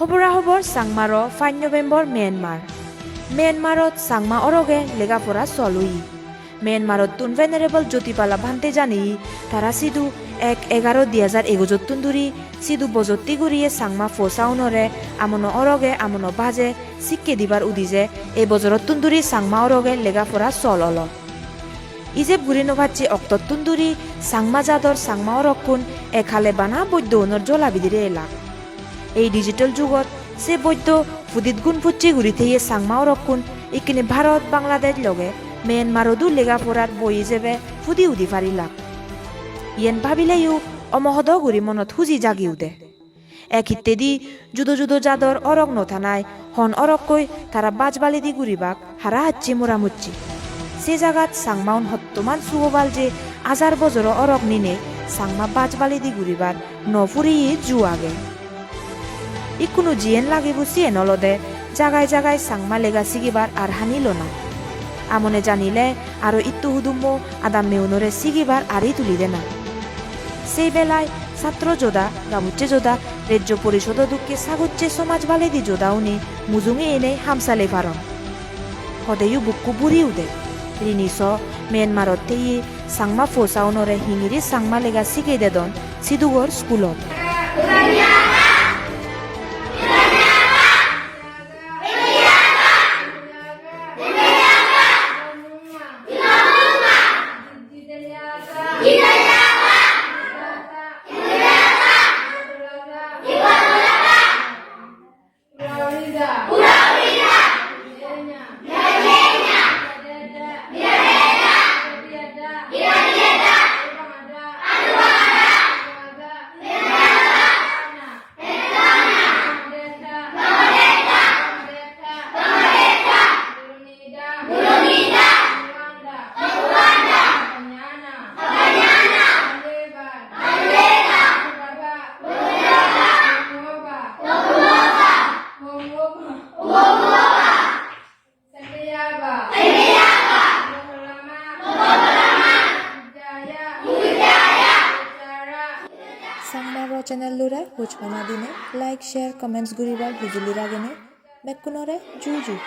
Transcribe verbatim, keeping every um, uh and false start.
Hobora hobor Changmaro, pach November, Myanmar. Myanmarot Changma oroge lega pora sol oye. Myanmarottun Venerable Jyotipala Bhante janeye, tara sidu ek egaro di hajar egojottun duri sidu bojotti guriye Changma posaunore amono oroge amono baje sikke dibar udije ei bojorottun duri Changma oroge lega pora sol olo. Ijeb guri no pacche oktottun duri Changma jador Changma orokkun ek hale bana boiddounor jola bidire elak. Ei digital jugot se boiddo pudit gun pucche guri theye Changma orokkun ikkine Bharot, Bangladesh loge Myanmarodu lega porar boi ijebe pudi udi parilak. Iyen babileyo omohodo guri monot huji jagi ude. Ek hittedi judo judo jador orok no thanai hon orokkoi tara baj baledi guribak hara hacche mora mucche. Se jagat Changmaun hottoman sugobal je hajar bojoro orok ninei Changma baj baledi guribar no puriye ju age. Ikkunu jiyen lagibo siyen olode jagai jagai Changma lega sigibar ar hani lona. Amone janile aro ittu hudummo adammeunore sigibar ari tuli dena. Sei belai satro joda, gabucche joda, rejjo porisodo dokke sagocche somaj baledi jodauni mujunge enei ham sale paron. Hodeyo bukko buri ude. Rini so Myanmarot theye Changma posaunore hingiri Changma lega sigei dedon sidugor schoolot. Changma Ro channel lure hojpana dine like, share, comments guribar hujuli ragene bekkunore juju.